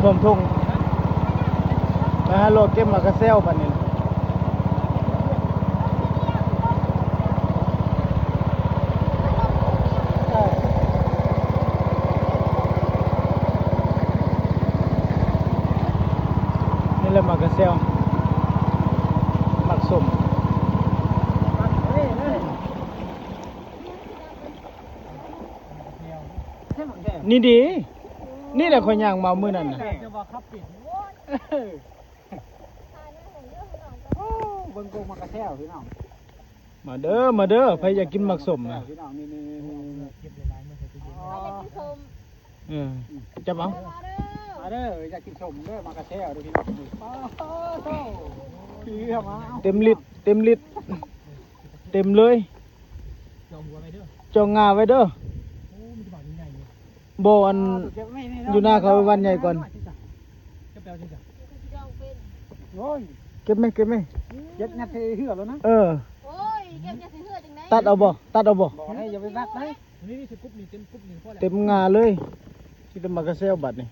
ຮ່ວມທົ່ງ ໄປຫາເລາະເກັບໝາກກະແຊວບັດນີ້. ນີ້ແຫຼະໝາກກະແຊວ ໝາກສົ້ມ. ນີ້ດີ ນີ້ແຫຼະຂ້ອຍຍ່າງມາມື້ນັ້ນນະ. ເບິ່ງກົກໝາກກະແຊວພີ່ນ້ອງ. ມາເດີ ມາເດີ ໃຜຢາກກິນໝາກສົ້ມນະ. ພີ່ນ້ອງ ນີ້ໆໆ ເອີ ຈັບເອົາ ມາເດີ ຢາກກິນສົ້ມເດີ ໝາກກະແຊວເດີພີ່ນ້ອງ. ໂອ້ໂຫ ເຄືອມາ ເຕັມລິດ ເຕັມລິດ ເຕັມເລີຍ. ຈ່ອງງາໄວ້ເດີ ບໍ່ອັນ ຢູ່ນາເຂົາວັນໃຫຍ່ກ່ອນ. ໂອ້ຍ ເກັບແມ່ ເກັບແມ່ ເກັບຍັດໃສ່ເຮືອແລ້ວນະ. ເອີ ໂອ້ຍ ເກັບຍັດໃສ່ເຮືອຈັ່ງໃດ? ຕັດເອົາບໍ່ ຕັດເອົາບໍ່? ບໍ່ໄດ້ ຢ່າໄປຕັດໄດ໋. ນີ້ໆ ເຕັມງາເລີຍ ຊິໄດ້ໝາກກະແຊວບັດນີ້.